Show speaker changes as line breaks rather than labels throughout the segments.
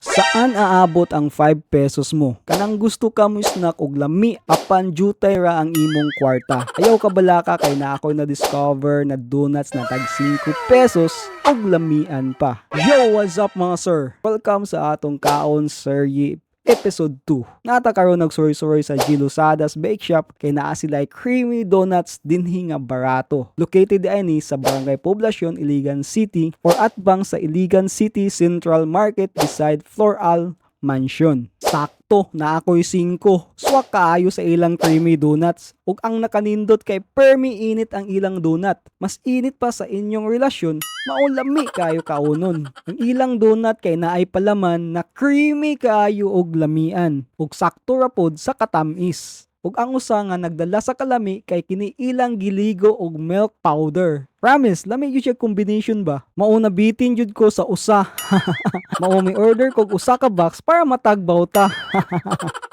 Saan aabot ang 5 pesos mo? Kanang gusto ka mo snack og lami apan jutay ra ang imong kwarta. Ayaw ka balaka kay naa ko'y na discover na donuts na tag 5 pesos og lamian pa. Yo, what's up, mga sir? Welcome sa atong Kaon Serye Episode 2. Naa ta karon nagsuroy-suroy sa G. Losada's Bake Shop kay naa sila creamy donuts dinhi nga barato. Located ani sa Barangay Poblacion, Iligan City or atbang sa Iligan City Central Market beside Floral Mansion. Sakto naa ko'y 5. Swak kaayo sa ilang creamy donuts. Ug ang nakanindot kay permi init ang ilang donut. Mas init pa sa inyong relasyon, mao lami kaayo kaunon. Ang ilang donut kay naay palaman na creamy kaayo og lamian ug sakto ra pod sa katamis. Ug ang usa nga nagdala sa kalami kay kini ilang giligo og milk powder. Promise, lami gyud siya combination ba. Mao nabitin jud ko sa usa. Mao mi order kog usa ka box para matagbaw ta.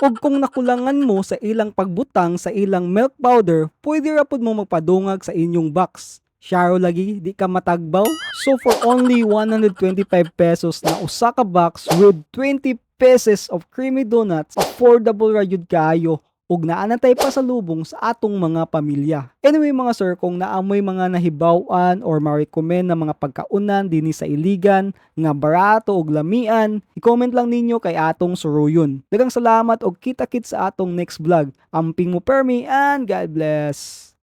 Ug kung nakulangan mo sa ilang pagbutang sa ilang milk powder, pwede ra pud mo magpadungag sa inyong box. Syaro lagi, di ka matagbaw. So for only 125 pesos na usa ka box with 20 pieces of creamy donuts, affordable ra jud kaayo ug naa na tay pasalubong sa atong mga pamilya. Anyway, mga sir, kung naa moy mga nahibaw-an or ma-recommend na mga pagkaunan dinhi sa Iligan nga barato ug lamian, i-comment lang ninyo kay atong suruyon. Daghang salamat og kita-kits sa atong next vlog. Amping mo permi and God bless.